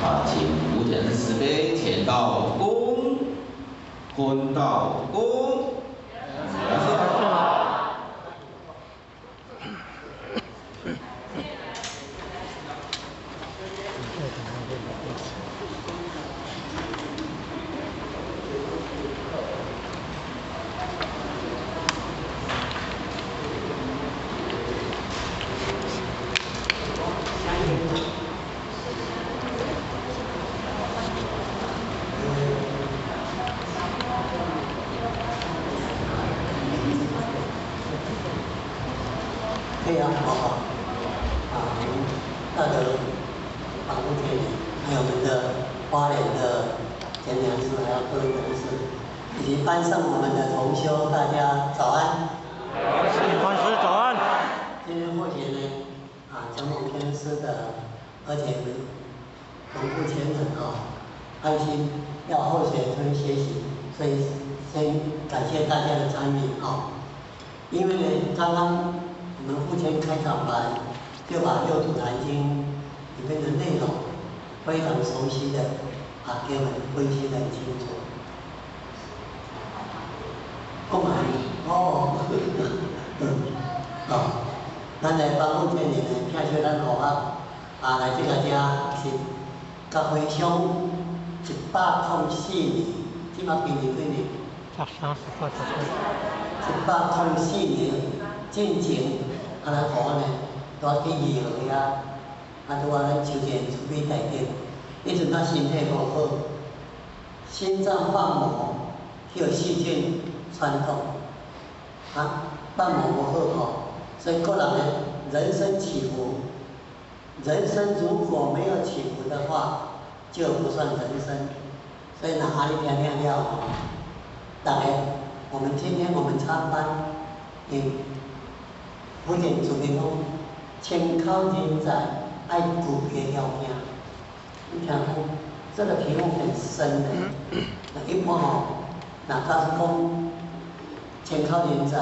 啊，請普賢慈悲虔道公，坤道公，老師好。可以啊，好好。啊，我們大德保護天人，還有我們的花蓮的簡講師，還有各位同事，以及班上我們的同修，大家早安。法師早安。今天後天呢，啊，承蒙天師的，而且農夫虔誠哦，安心要後學這邊學習，所以先感謝大家的參與哦。因為呢，剛剛我們父親開場白就把《六祖壇經》裡面的內容非常熟悉的啊，給我們分析得很清楚。講完哦，哦，咱來幫父親呢，聽說咱學校啊來這個遮是甲回鄉104年，這馬今年幾年？ 30多歲。104年進前，啊，咱學校呢，拄去怡和遐，啊，拄仔咱修建慈悲大殿，彼陣他身體無好，心臟瓣膜去予細菌穿透，啊，瓣膜無好吼，所以個人呢，人生起伏，人生如果沒有起伏的話，就不算人生。所以呢，阿你聽聽了吼，大家，我們今天我們參班，因福建主編講，千口人才愛具備條件。你聽講，這個題目很深的。那一般吼，若假使講千口人才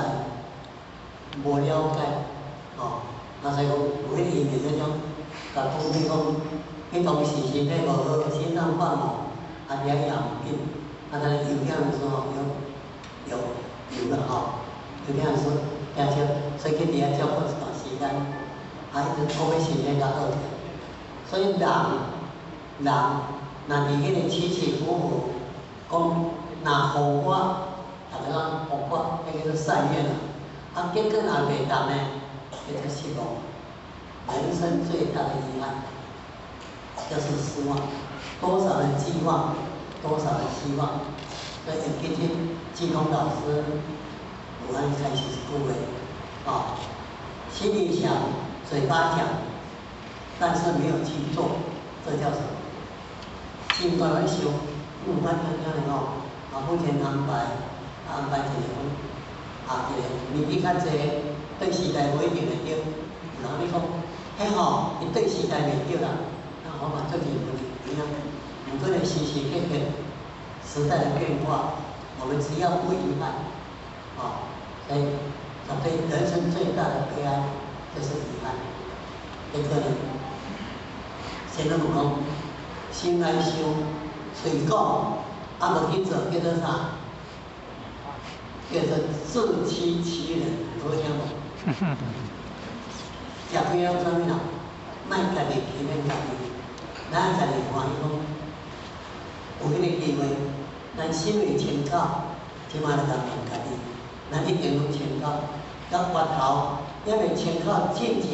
無了解，吼，那所以講有彼個意味這種，甲講比講，彼當時身體無好，心臟瓣膜，啊，遐也毋緊，啊，但是有影時吼，有有啦吼，有影時聽說，所以去佇遐照顧一段時間，啊，彼陣後尾身體較好起。所以人，人若佇彼個起起伏伏，講若予我，逐个講予我，彼叫做善願啦。啊，結果若袂當呢，叫做失望。人生最大的遺憾就是失望。多少的寄望，多少的希望。所以記得濟公老師有按呢開始一句話，啊，心裡想，嘴巴講，但是沒有去做，這叫什麼？心肝咧想，有咱聽聽的吼，啊，目前安排，安排一個講，啊，一個年紀較濟，對時代無一定會對。有人咧講，彼吼，伊對時代袂對啦，那我嘛最近有一樣，毋過呢，時時刻刻時代的變化，我們只要不遺憾，啊，所以絕對人生最大的悲哀就是遺憾。結果呢，先咱有講，心愛想，喙講，啊無去做，叫做啥？叫做自欺欺人，有聽無？食虧攏啥物啦？莫家己欺騙家己，咱家己歡喜講，有彼個機會，咱心裡清口，這馬來共問家己，咱一定攏清口，到月頭猶未清口進前，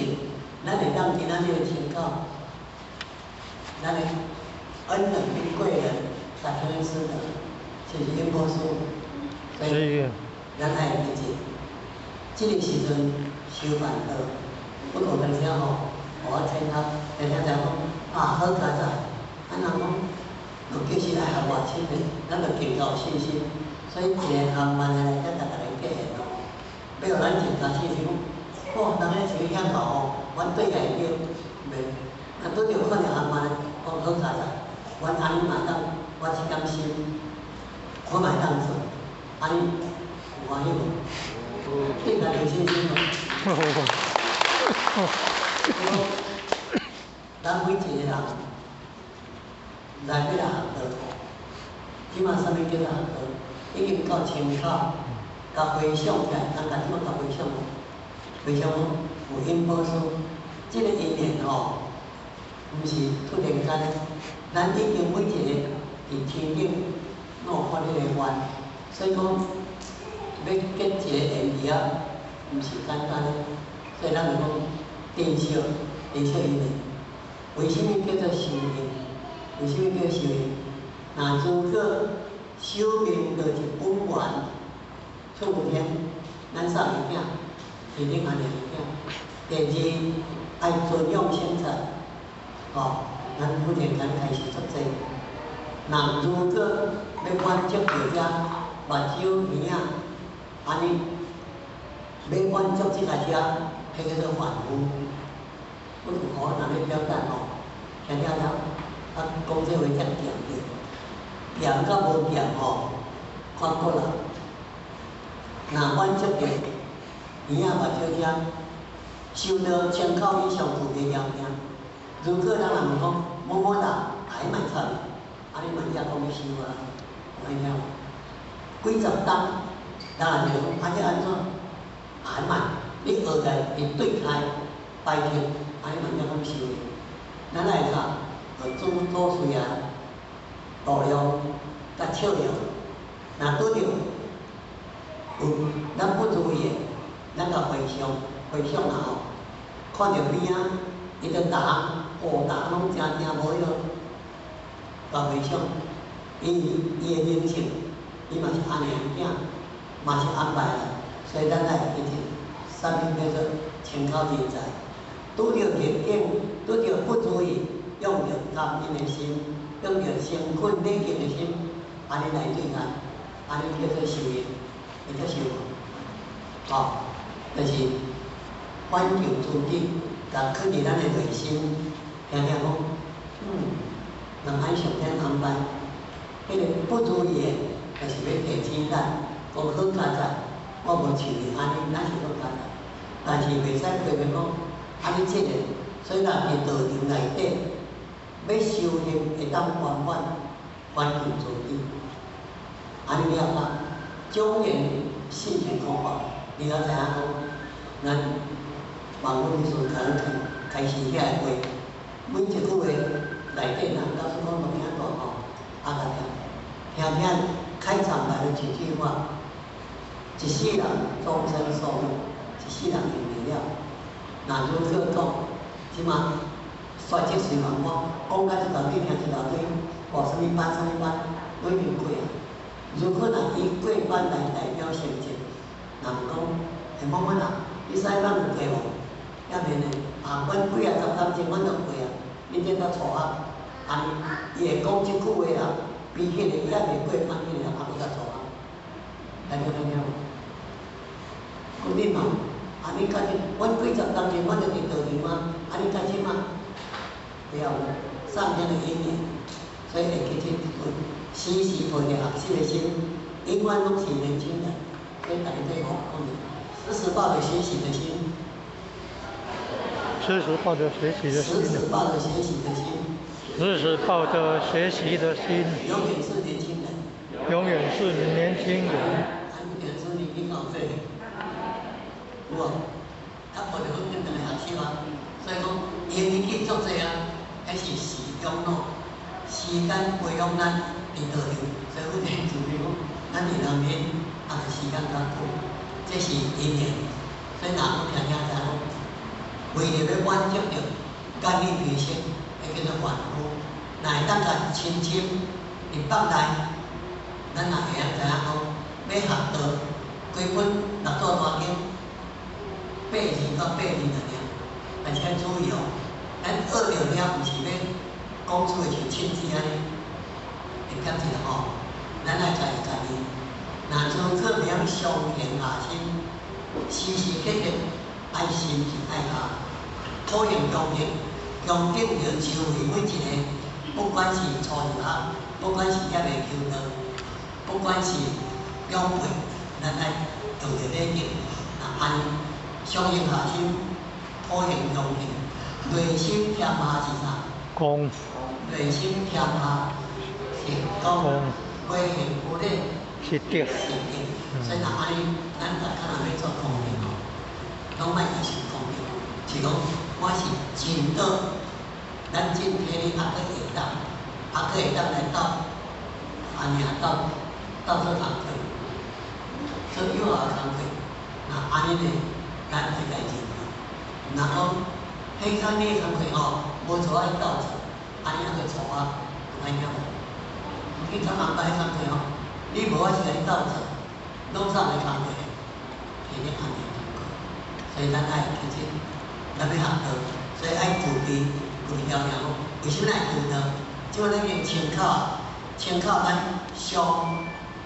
咱會當今仔日清口，咱的恩人跟貴人，大天師的，是毋是因果師？所以咱愛記住，這個時陣修辦道，不過當時吼，予我請他，當時就講啊，好佳哉，啊人講，就其實愛學外親的，咱就更較有信心。所以一个行萬的來遮逐逐個結緣哦，要予咱增加信心，講，哦，人彼像遐𠢕吼，阮對來對，袂，啊拄著看著行萬的，講好佳哉，阮按呢嘛當，我這點心，我嘛會當做，按呢有歡喜無？對家己有信心無？咱每一個人，來欲來學道。這馬啥物叫做學道？已經到清口，共回想起來，人家這馬共回想，回想講有因報師，這个因緣吼，毋是突然間，咱已經每一个佇天頂攏有發彼个願，所以講欲結一个緣佇遐，毋是簡單的，所以咱就講珍惜，珍惜因緣。為啥物叫做修行？為啥物叫修行？若如果壽命就是本源，出有天，咱送伊囝，是恁阿娘的囝。第二，愛尊養聖者，吼，咱忽然間開始足濟。若如果欲滿足著遮目睭耳仔，按呢欲滿足這个遮，彼叫做凡夫。我有可能咧表達吼，聽聽聽，啊講這話才鹹著，鹹佮無鹹吼，看過啦。若滿足著耳仔目睭遮，受到千口以上具備條件。如果咱若問講某某人，哎莫插伊，按呢嘛才講欲修啊，有聽無？幾十冬，人若就講啊這按怎？哎莫，你學來會對開排斥，按呢嘛才講修的。咱愛啥？學主祖師啊，度量佮笑容。若拄著有咱不如意的，咱共回想，回想啊吼，看著邊仔，伊就逐項，哦，逐項攏誠正無彼落，共回想，伊伊的人生，伊嘛是阿娘囝，嘛是安排啦，所以咱愛記住，啥物叫做清口人才？拄著逆境，拄著不如意，用著感恩的心，用著誠懇禮敬的心，按呢來對待，按呢叫做修行，會接受無？吼，就是反求諸己，共囥佇咱的內心，聽聽講，人按上天安排，彼個不如意的，就是欲提醒咱，講好佳哉，我無像伊按呢，咱是好佳哉，但是袂使規個講，按呢這個，所以咱佇道場內底，欲修行會當圓滿，反求諸己，按呢了解，莊嚴信天空法，你也知影講，咱萬物理事共咱開開始遐個話，每一句話內底人老師講都聽大吼，啊共聽，聽聽開場白的幾句話，一世人終身受用，一世人用袂了。若如果講，這馬煞這隨問我，講到這大堆，聽這大堆，報啥物班啥物班，攏已經過啊。如果若以過班來代表成績，人講，欸某某人，你啥班有過無？猶未呢，啊，阮幾啊十冬前阮就過啊，你這才初學，按呢，伊會講這句話人，比彼個猶未過班彼個人猶閣較初學。大家聽聽無？講恁嘛，啊你較這，阮幾十冬前阮就佇道場啊，啊你較這馬，對啊，上天的因緣，所以會記這時時抱著學習的心，永遠攏是年輕人。所以大家對我講，時時抱著學習的心，時時抱著學習的心，時時抱著學習的心，時時抱著學習的心，永遠是年輕人，永遠是年輕人。啊，你年輕你搞這個，有無？較抱著阮轉轉來學習啊，所以講，因為去做這啊，彼是時養腦，時間培養咱佇道場，所以阮練自己講，咱佇南邊也是時間較久，這是因緣。所以若講聽聽知講，為著欲滿足著眼耳鼻舌，彼叫做凡夫。若會當共深深佇腹內，咱也會曉知影講，欲學道，規本六祖壇經，八字到八字爾爾，但是愛注意哦，咱學著了，毋是欲講出來像親子按呢，會記一下吼，咱愛家己家己，若如果袂曉上行下心，時時刻刻愛心是愛下，苦行恭敬，恭敬著周圍每一個，不管是初入學，不管是猶未求道，不管是長輩，咱愛用著禮敬，若按呢上行下心，普行恭敬，內心謙下是啥？恭。內心謙下是講微行無禮是德，是德。所以若按呢，咱逐工若欲做功德吼，攏莫伊想功德，是講我是盡到咱盡體力，猶閣會當，猶閣會當來鬥，按呢鬥鬥做工課，做幼兒工課，若按呢呢，咱會來認可。毋通講，彼工你工課吼，無做愛鬥做，按呢猶閣錯啊，有歹聽無？去參人班彼工課吼，你無我是共你鬥做，攏啥來工課？提你按呢工課，所以咱愛其實咱欲學道，所以愛具備具備條件講，為啥物愛求道？這擺咱已經清口，清口咱上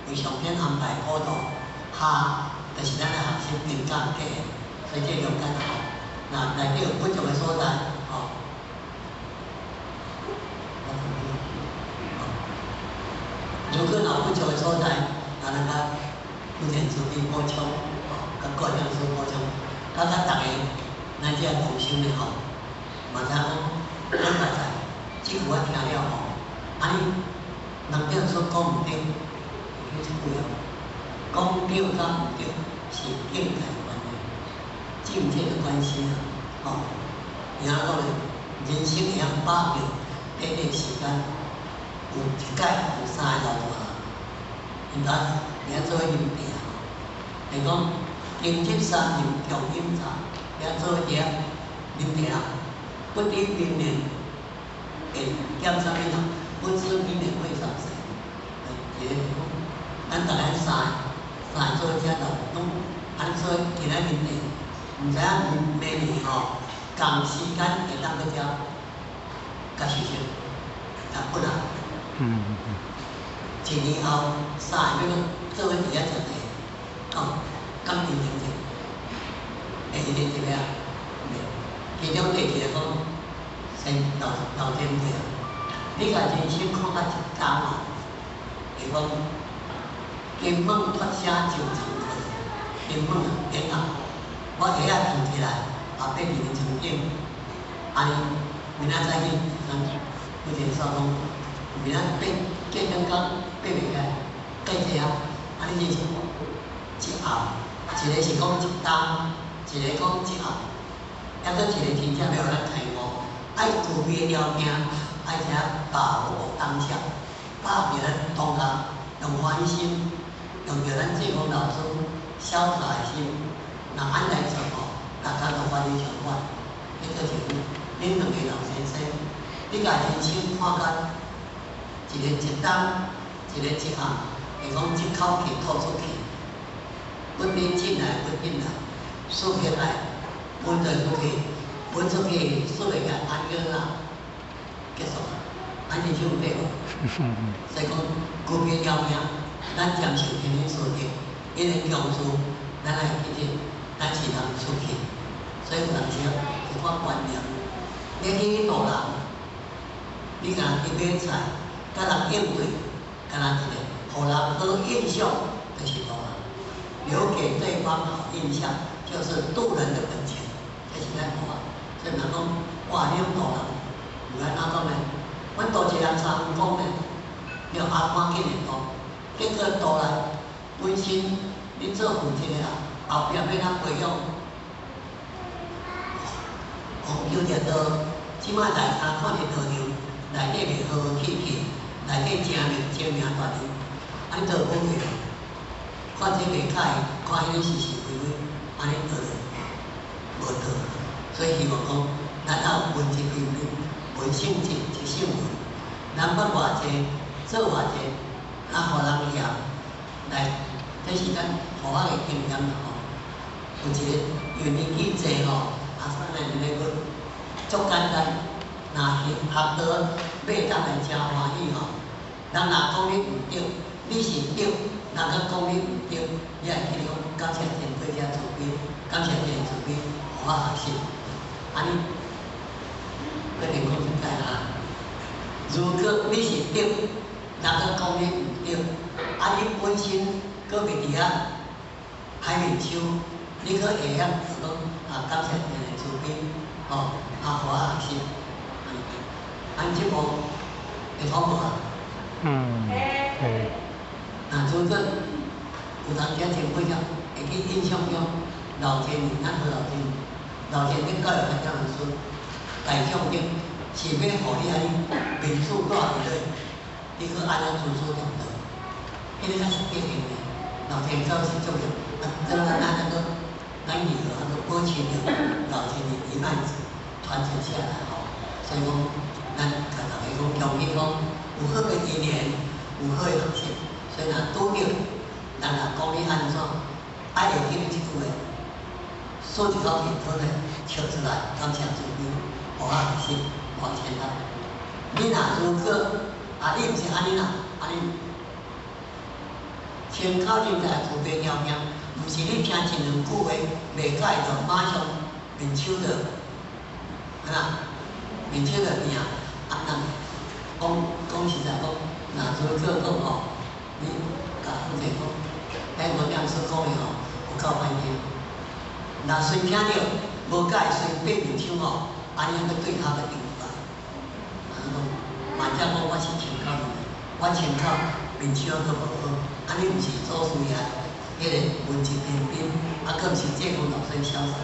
為上天安排普度，下就是咱來學習平等格，所以這中間吼，若內底有不足的所在，吼。如果若有不足的所在，那咱較普賢慈悲補充，吼，佮各樣師補充，佮佮逐个咱這同修呢吼，嘛知影講，講實在，這句我聽了吼，按呢人頂所講毋對，彼這句哦，講對佮毋對是境界關係，境界的關係啊，吼，伊按怎講呢？人生會曉把握短短時間，有一擺有三個老大，𪜶𪜶做伙啉茶吼，就講今日三飲共飲茶，遐做伙佇遐啉茶啦，不知明年會兼啥物人，不知明年會上誰。一個講，咱逐个三個，三個做伙遮頭，攏按呢做伙進來啉茶，毋知影明年吼仝時間會當閣遮共相識，若不啦。一年後三個欲閣做伙佇遐食茶，哦，敢認真者？會認真者啊？其中第一個講，先老老前輩啊，你共人生看甲一工哦，會講金門脫聲就床去，金門啊，頂啊，我鞋仔脫起來，後壁佇咧床頂，按呢明仔早起，咱以前說講，明仔爬隔兩工爬袂起來，計這啊，按呢人生一暗，一個是講一冬，一個講一暗，抑閣一個真正欲予咱開悟，愛具備條件，愛知影把握當下，把握咱當下，用歡喜心，用著咱濟公老師瀟灑的心，若按來做吼，大家都歡喜相款。彼個是恁兩個老先生，你共人生看甲一個一冬，一個一暗，會講一口氣吐出去，不得進來，不進來，吸起來，噴就出去，噴出去，吸袂起來，按呢啦，結束啊，按人生有對無？所以講，具備條件，咱接受天人師德，因的強勢，咱愛記得，咱是人出去，所以有當時一寡觀念，你去度人，你敢若去買菜，共人應對，敢若一個，予人好印象，就是度人，留給對方好印象，就是度人的本錢，這是咱講啊。所以人講，哇，你攏度人，毋按怎講呢？阮度一個人3分鐘呢，著啊趕緊會度，結果度來本身你做負責的人，後壁欲按怎培養？黃球掠刀，這擺來他看佇道場內底袂和和氣氣，內底爭名爭名奪利，按呢做好去，看這袂喜，看彼个是是非非，按呢做無對。所以希望講，咱愛文質彬彬，聞聖哲，知聖文。咱捌偌濟，做偌濟，啊，予人嫌來，這是咱佛學的經驗啦吼。有一個因為年紀濟吼，啊，算來咧個足簡單，若是學道欲當來誠歡喜吼。人若講你毋對，你是對，人閣講你毋對，你會記得講感謝天地遮慈悲，感謝天慈悲，予我學習。按呢，決定講出來哈。如果你是對，人閣講你毋對，啊，你本身閣袂佇遐歹面手，你閣會曉就講啊，感謝天的慈悲，吼，啊，予我學習。按呢，按這部會好無啊？嗯，會。若如果有當遮前輩遐會記印象中，老前咱和老前，老前頂教育發展老師，大將頂是欲予你按呢面子帶佇咧，你閣按呢尊師重道，彼個才是典型的。老前教是重要，啊，咱咱那個咱以後還閣保持著老前的一脈傳承下來吼。所以講，咱共大家講，恭喜講有好的姻緣，有好的學習，所以若拄著人若講你按怎，愛會記你這句話，舒一口氣，好咧，笑出來，感謝主悲，予我學習，往前來。你若如果啊，你毋是按呢啦，按呢，親口認在慈悲條件，毋是你聽一兩句話袂喜歡就馬上面手就，按怎面手就變啊？人講講實在講，若如果講吼，你共負責講，彼無兩所講的吼，有夠歹聽。若隨聽著無喜歡隨變面手吼，按呢閣對頭閣丟來。按呢講，萬者講我是親口認，我親口面手閣無好，按呢毋是祖師爺彼個文質彬彬，啊，閣毋是濟公老師瀟灑，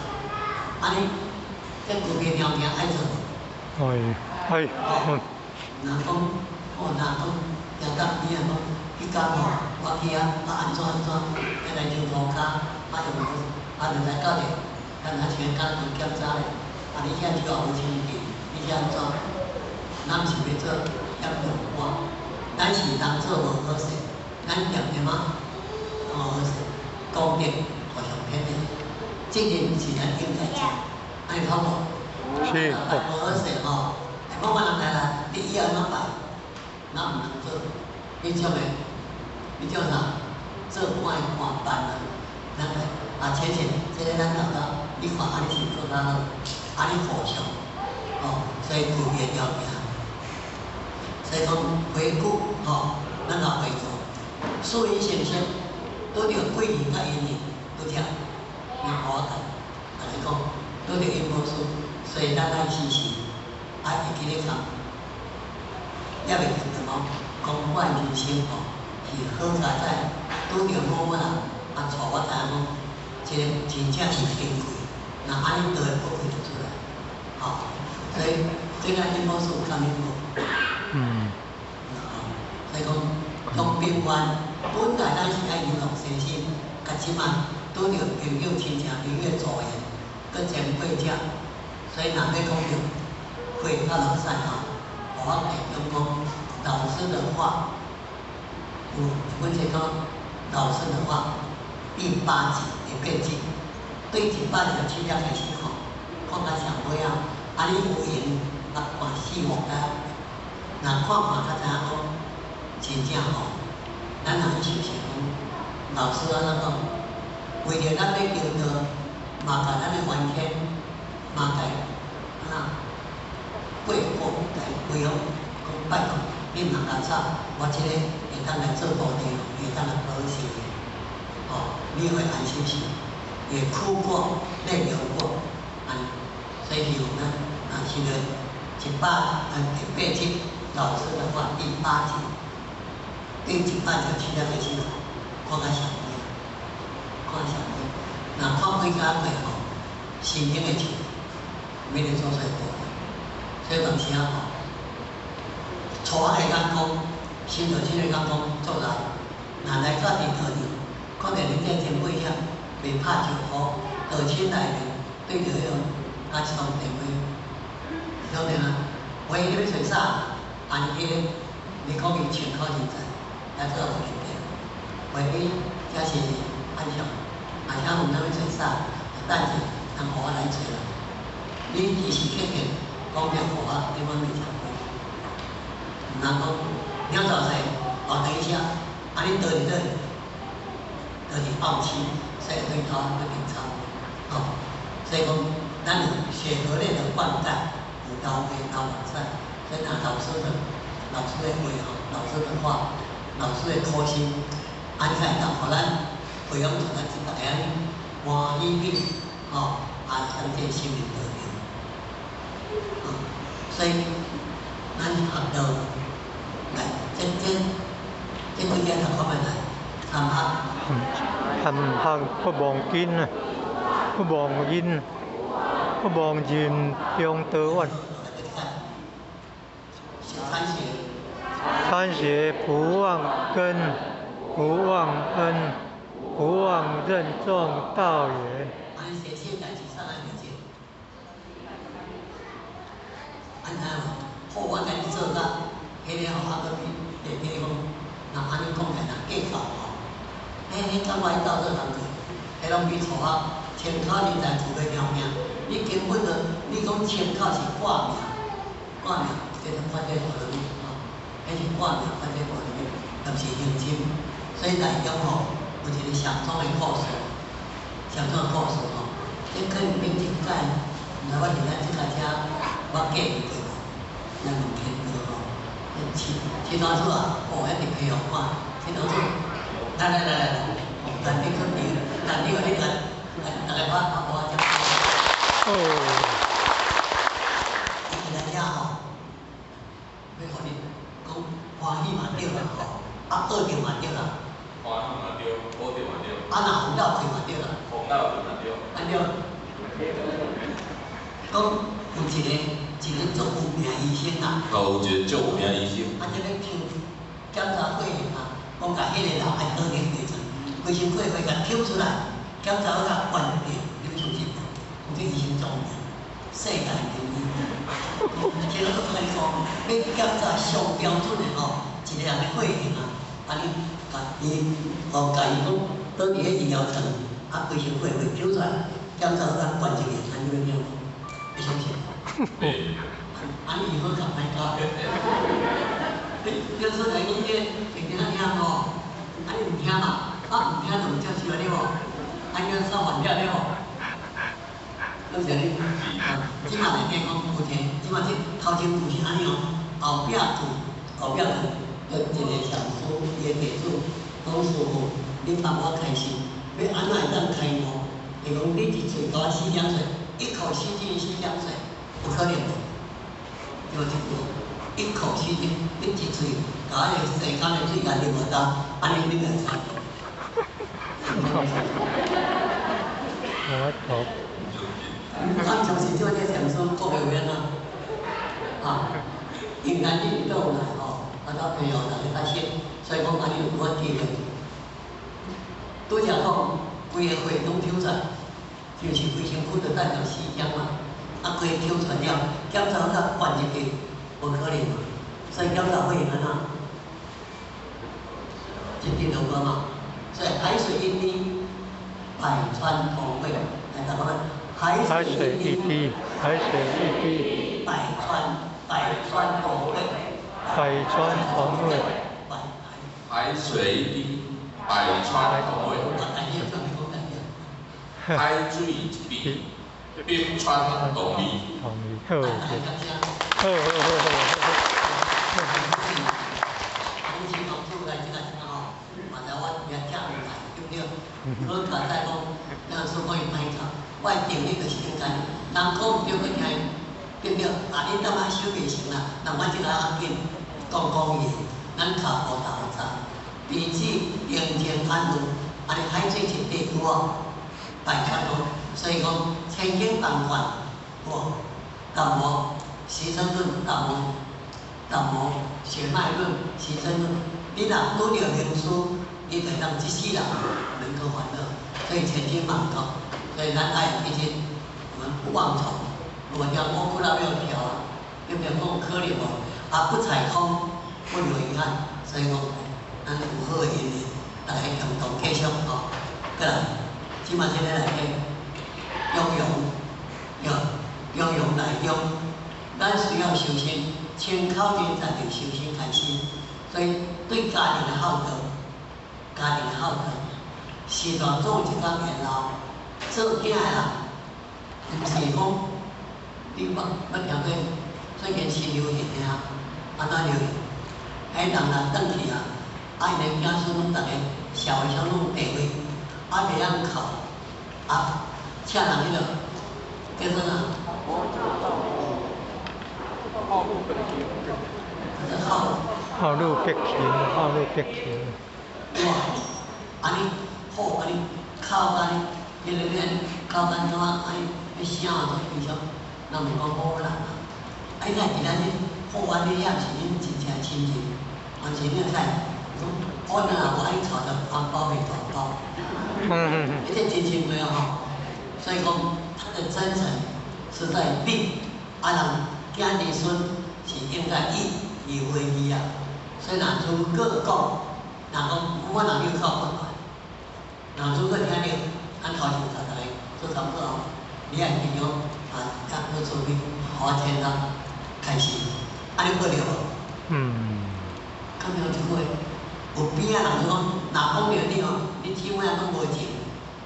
按呢這具備條件愛做無？愛愛。哦，若講哦，若講聽到邊仔講，彼工吼，我去遐啊按怎按怎，遐來抽塗跤，啊用啊就來到咧，敢若像敢若檢查咧，啊你遐手也無清潔，你這按怎？咱毋是欲做檢驗官，咱是人做無好勢，咱恬恬仔無好勢，功德互相偏的，責任是咱應該做，按呢好無？是。無好勢吼，講我人來啦，你以後按怎辦？咱毋通做，彼種的，彼種啥？做官的官辦啊，咱來啊，淺顯，這个咱老早，你看按呢是閣較好，按呢互相，哦，所以具備條件。所以講回顧吼，咱來回顧，四因成熟，拄著貴人佮姻緣，拄則，咱我共大家講，拄著因果師，所以咱愛時時愛會記咧講，猶未記得講，講我的人生吼是好佳哉，拄著某某人啊，帶我知影講，這个真正是珍貴，若按呢道的寶貴就出來，吼，所以這個因果師有感應無？嗯。所以講，講平原，本來咱是愛流動身心，佮這擺拄著朋友、親情、朋友助緣，閣前輩者，所以若欲講著會較落屎吼，我會講講老師的話，有阮這講老師的話第八集的筆記，對127節開始看，看到上尾仔，啊你有閒捌看四五遍，若看看才知影講，真正吼，咱若去修行，老師按怎講？為著咱欲求道，嘛共咱的冤親，嘛共按怎過過來歸向，講拜託，你毋通共吵，我這个會當來做徒弟，會當來保持的，吼，你會安心修，也哭過，淚流過，按呢，所以希望咱若是個108節老師的話第八節，對127節開始看，看到上尾，看上尾，若看幾工過吼，心靈會像免得做出來，所以當時啊吼，初學的眼光，修道這個眼光做來，若來到佇道場，看著恁這前輩遐袂拍招呼，道親內面對著彼種啊一通電話，一通電話，喂，你欲揣啥？按呢彼個，你講伊穿口認真，來做有問題。喂，你這是按怎？啊，請問咱欲揣啥？等者，人予我來揣啦。你時時刻刻講著予我，你阮袂懺悔。毋通講了做勢，哦，等一下，啊，你倒佇佗？倒佇暗區，所以對頭閣變臭。吼，所以講，咱有血河內的灌溉，有老爸老母在，所以若老師的話吼，老師的話，老師的苦心，按呢才會當予咱培養出咱一大家按呢歡喜心，吼，啊，咱這個生命道場。所以咱學道看覓來，參學。含學不忘根啊，不忘因，不忘任重道遠。參學。參學不忘根，不忘恩，不忘任重道遠。按呢寫代誌啥人會做？按知無？好，我共你做甲，彼个吼，啊，閣比會記講，若按呢講起來，若計較吼，彼感覺伊鬥做工課，彼攏比初學千口人才厝欲了命。你根本就，你講千口是掛名，掛名叫做發展無落去吼，彼是掛名發展無落去，但是認真。所以內中吼有一個上莊的故事，上莊的故事吼，這可能頂一擺，毋知我佇咱這個遮我過過無？咱問天哥吼，齊齊大叔啊，哦，遐佇批予看，齊大叔，來來來來來，哦，咱你去佇，咱你去你來，來逐个拍拍鼓仔。哦。伊來遮吼，欲予恁講歡喜嘛對啦吼，啊學著嘛對啦。歡喜嘛對，學著嘛對。啊若予鬧氣嘛對啦。予鬧氣嘛對。按對。講有一個足有名醫生啊。哦，有一個足有名醫生。啊，這個抽檢查血型啊，講共彼個人愛倒去血層，規身血血共抽出來，檢查好共捐掉，你欲相信無？講這醫生足有名，世界名醫。其實我共你講，欲檢查上標準的吼，一個人的血型啊，按呢共伊哦，共伊講倒佇彼醫療層，啊，規身血血抽出來，檢查好共捐一個，按呢欲了無？欲相信無？按呢伊好共歹教。你就是來講這平平仔聽無？啊你毋聽嘛？啊毋聽就毋接受對無？按呢煞反了對無？攏是按呢。啊，這馬內底講有一個，這馬這頭前句是按呢哦，後壁句後壁句，就一個禪師伊的弟子講師父，你幫我開示，欲按怎會當開悟？伊講你一喙共我吸兩水，一口吸進吸兩水，有可能無？對無這句？一口吸進，你一喙共彼个世間的水共啉落肚，按呢你就會使。我頭。咱相信這個禪師講的有影啊？啊，應該你倒來吼，啊，咱朋友逐个較熟，所以講按呢有阮機會。拄才講，規个血攏抽出來，就是規身軀就代表時間嘛。啊，規個抽出來了，檢查好甲灌入去，無可能嘛。所以檢查會按怎？這點就無嘛。所以海水一滴，百川同匯。來，大家們，海水一滴，海水一滴，百川同匯。百川同匯。海水一滴，百川同匯。海水一滴，百川同味。同味，好，好，好好好。你先講出來這個吼，嘛知我也聽唔來，對不對？我較早講，咱說講伊歹教，我的定力就是應該，人講毋對，閣聽，對不對？啊，恁當仔修袂成啦，人我這個較緊，講講伊，咱跤步頭早，彼此寧靜安穩，按呢海水一滴有無？百川同，所以講千經萬貫，有無？淡無時辰論，淡無淡無血脈論、時辰論，你若拄著名師，你就當這世人能夠歡樂。所以千金萬貫，所以咱愛其實我們不忘從，無聽我骨力要跳啊，對不對？講可能無，啊不踩空，不留遺憾，所以講咱有好的姻緣，逐家共同繼續吼，過來，這馬這个內底，中庸，對，中庸內中，咱需要修身，千口人才就修身開始，所以對家庭的孝道，家庭的孝道，時大總有一天會老，做囝的人，毋是講你捌捌聽過最近新流行的啊，按怎流行？彼人若轉去啊，啊𪜶的子孫攏逐个社會上攏有地位，啊袂曉哭，啊請人彼落叫做啥？號路必勤，號路必勤。哇，按呢好，按呢哭按呢，彼个咧哭按怎按呢，彼聲做非常，人會講好難啊。啊，你若伫咱咧好安呢遐是恁真正親情，還是恁看，講我若無愛帶著紅包袂大包，彼個真心話吼。所以講，他的真誠是在禮，啊人囝兒孫是應該義而為義啊。所以若如果講，若講我若有靠不來，若如果聽著，咱頭前逐逐個做參考吼，你愛平常啊，較好做去，予我聽啊，開始，按呢好著無？嗯。敢有這句話，有邊仔人就講，若講著你吼，你姊妹仔攏無情，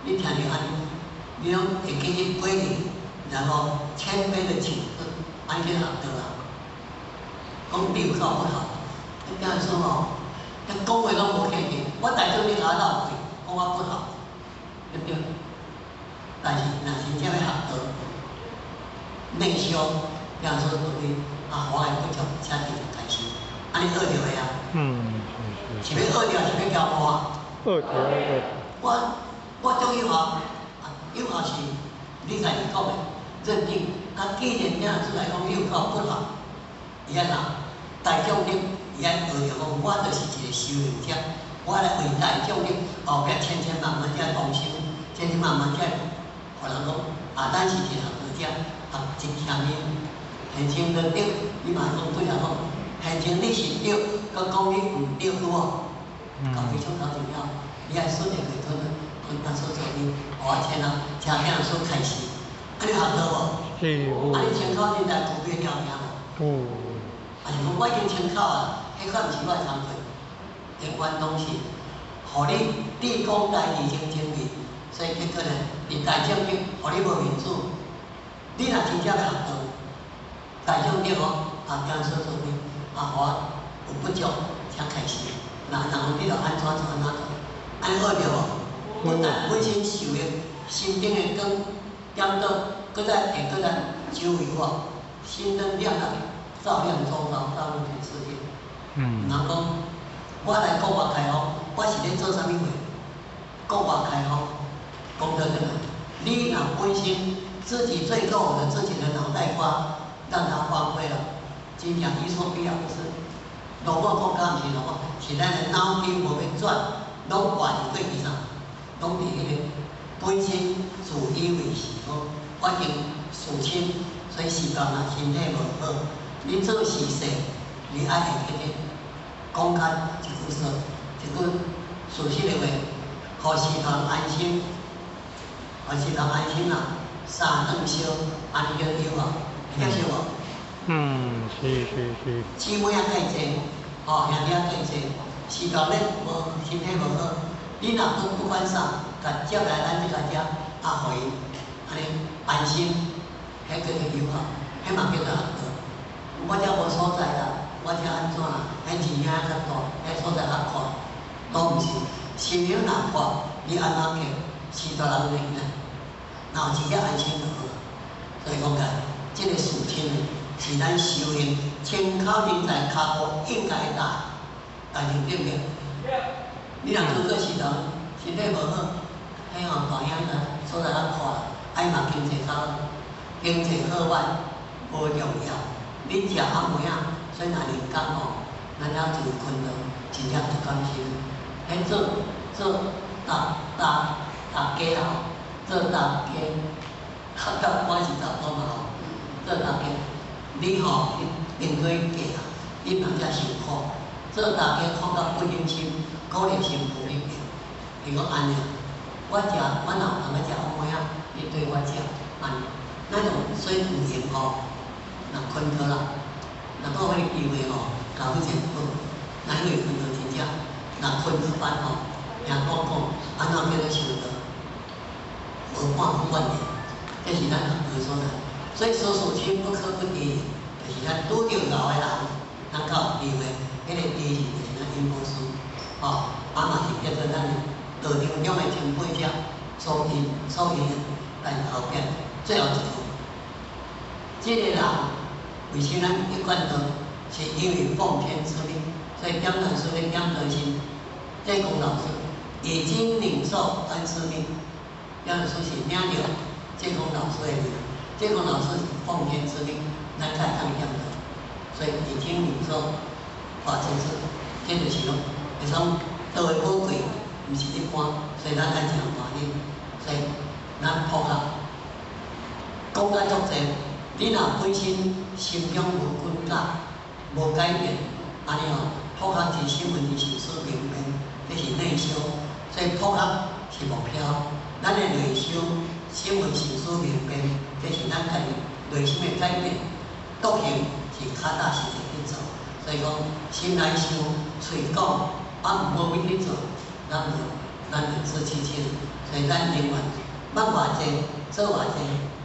你聽著按呢，你攏會記去過濾，然後謙卑的請，按呢去學著啦。講你有夠不好，你聽說吼，你講話攏無客氣，我大眾你共我鬧去，講我不好，對不對？但是若真正欲學道，內修，聽說對啊，我的不足，才直接開始，按呢學著的啊。是欲學著，是欲交換？學著學。我足有效，啊，有效是你家己講的認定。啊，既然聽出來講有夠不好，伊按怎？大眾的伊愛學著講，我就是一個修行者，我來為大眾的後壁千千萬萬只同修，千千萬萬只，予人講啊，咱是一個學道者，啊，真謙虛，現前的對，你嘛講對來講，現前你是對，閣講你毋對，對無？搞非常頭重要，你愛順會過吞吞當所做你，予我聽啊，聽聽所開始，按呢學道無？是有。啊，你清口現在具備條件無？有。啊是講我已經清口啊，彼款毋是我的工課，永遠攏是，予你立功大義真正義，所以結果呢，佇大眾中，予你無面子，你若真正欲學道，大眾中哦，啊，聽說做你，啊，予我有不足才開始，若人講你著按怎做按怎做，按呢學著無？不但本身受的心頂的光點到，閣再會閣再周圍我，心燈亮了，照亮周遭，照亮全世界。毋通講，我來國外開放，我是咧做啥物貨？國外開放，講得轉來，你若本身自己最落伍的自己的腦袋瓜，讓它荒廢了，真正伊索比亞不是落後國家，毋是落後，是咱的腦筋無欲轉，攏掛佇過去上，攏佇彼個本身自以為是，講我已經事親，所以時間若身體無好，你做事勢，你愛會記得講較一句說，一句事實的話，予師團安心，予師團安心啦。三頓燒，按呢叫有無？會接受無？嗯，是是是。姊妹仔較濟，吼，兄弟仔較濟，師團咧無身體無好，你若閣不管啥，共接來咱這個遮，啊，予伊按呢安心，彼叫做友好，彼嘛叫做學道。我遮無所在啦，我遮按怎啦？彼錢仔較大，彼所在較闊，都毋是。心靈若闊，你按怎客，師大人會來，若有一個安心就好。所以講起來，這個事情呢，是咱修行清口人在跤步應該踏，但是對毋對？你若做做時陣，身體無好，彼吼大兄若所在較闊，愛嘛經濟較好，經濟好歹無重要。你食暗暝仔，所以若練功吼，咱遐就困著，真正足甘心。彼做做搭搭搭家啦吼，做搭家，搭我是查甫嘛吼，做搭家，你吼你定做嫁啊，你嘛才受苦。做大家苦到不忍心，苦力辛苦你嫁。伊講按呢，我食我若有通欲食暗暝仔，你對我食按呢，那種所以有閒吼，若困著啦，若閣有彼個機會吼，交去一好，若因為困著真正，若困著班吼，聽講講，按怎叫做修道？無半分怨言，這是咱學道所在。所以說事親不可不知，就是咱拄著𠢕的人，咱較有智慧。彼個知識就是咱因果師，吼，啊嘛是叫做咱道場中的前輩者所引所引，但是後壁最後一句，這個人為啥咱一貫道？是因為奉天之命，所以點斷師咧點斷心，這济公老师已經領受恩師命，要說是領著濟公老師的命，濟公老師是奉天之命，咱才會當念的，所以已經領受法身寺，這就是講，會講道的寶貴，毋是一般，所以咱愛誠歡喜，所以咱普學講甲足濟，你若本身心中無棍架，無改變，按呢吼，普學是聲聞是事明辨，這是內修，所以普學是目標。咱的內修，聲聞是事明辨，這是咱家己內心的改變。篤行是跤踏實地去做，所以講心內想，喙講，啊無去做，咱就自欺欺人。所以咱永遠捌偌濟，做偌濟，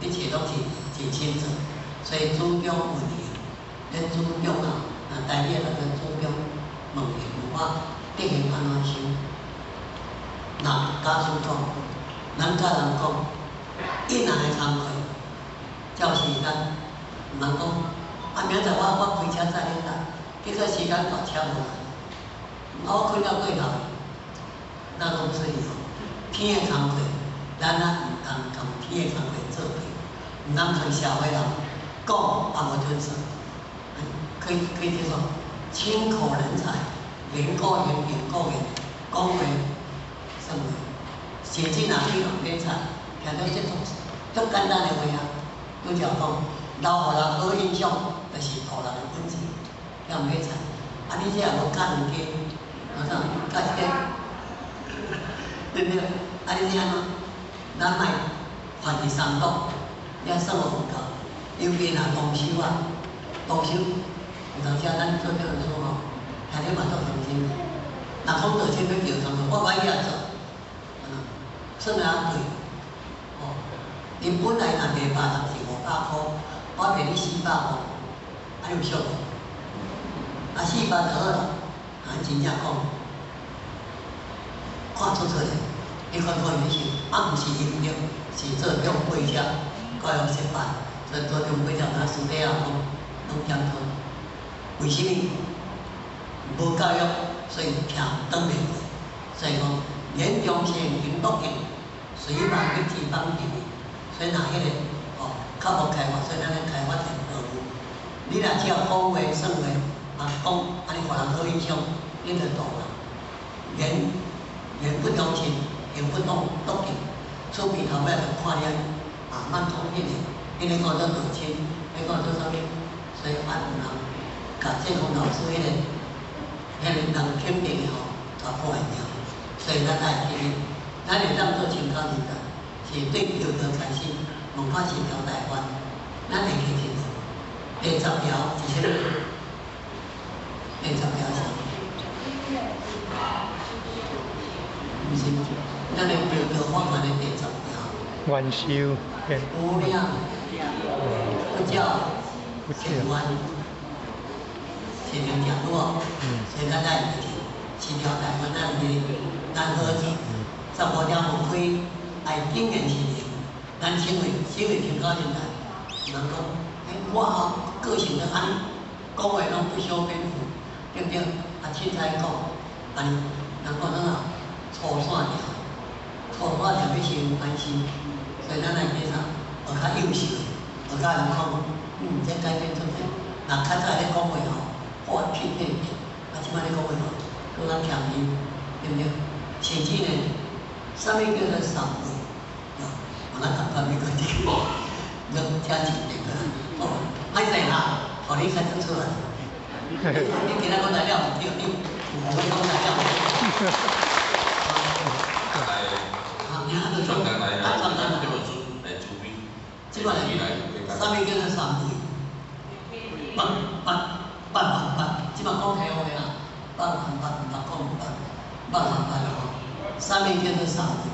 一切攏是真心做。所以主張問行，咱主張啊，若台語來講主張問行，我德行按怎修？若假使講，咱佮人講，伊若的工課，照時間，毋通講，啊明仔載我開車載恁來，結果時間到車無來，啊我睏到過頭，那攏出去吼。天的工課，咱啊毋通共天的工課做對，毋通共社會人講啊無遵守，可以接受。親口人才，言過言言過言，講話算話。甚至若去人買菜，聽著這種足簡單的話啊，拄則講，留予人好印象，就是討人的本錢。要買菜，啊你這也無教人家，啊啥教這個，對不對？啊你這按怎？咱莫犯佇三毒，你算無夠。尤其若同修啊，同修有當時咱做這本書吼，聽著嘛足傷心。若講道親欲叫工課，我歹去做，算啊貴。哦，𪜶本來若賣別人是500箍，我賣你400箍，按呢有俗無？啊，400就好啦，啊，真正講，看出出來，彼款可以是，啊，毋是𪜶著，是做長輩者教育失敗，所以做長輩者咱私底下講，攏檢討。為啥物？無教育，所以徛擋袂過。所以講，言忠誠，行篤行，隨慢欲知放定。所以若彼個吼較無開發，所以咱咧開發一個道路。你若只要講話算話，啊講按呢予人好印象，你就倒啦。言言不忠信，行不動篤行，出邊頭尾就看你啊，莫講彼個，彼個叫做道親，彼個叫做啥物？所以啊，有人共濟公老師彼個人肯定的吼，共破壞掉。所以咱愛記得，咱會當做清教人才，是對道德開始，問法十條大願，咱會記得無？第十條是啥物？第十條是？毋是，咱的道德法願的第十條。願修。無量不教善願，是兩條路哦。所以咱愛記十條大願，咱記咱好做。15條無虧，愛謹言慎行。咱身為清教人才，人講，欸，我吼個性就按呢，講話攏不修邊幅，對不對？啊，凊彩講，按呢，人講怎啊？粗線條，粗線條欲先反省，所以咱愛記啥？學較優秀的，學較人講，這改變出來。若較早咧講話吼，我屁屁屁，啊，這擺咧講話吼，閣較謙虛，對不對？甚至呢，啥物叫做三昧？我咱感覺沒關係，你聽一點個，哦，歹勢哈，予你較出出來。你今仔講來了毋對，你有予我講來了。傳單來啊，這本書來主編。這擺來，啥物叫做三昧？八八八萬八，這擺講客話啦，8萬8，毋捌講八，8萬8吼。啥物叫做三昧？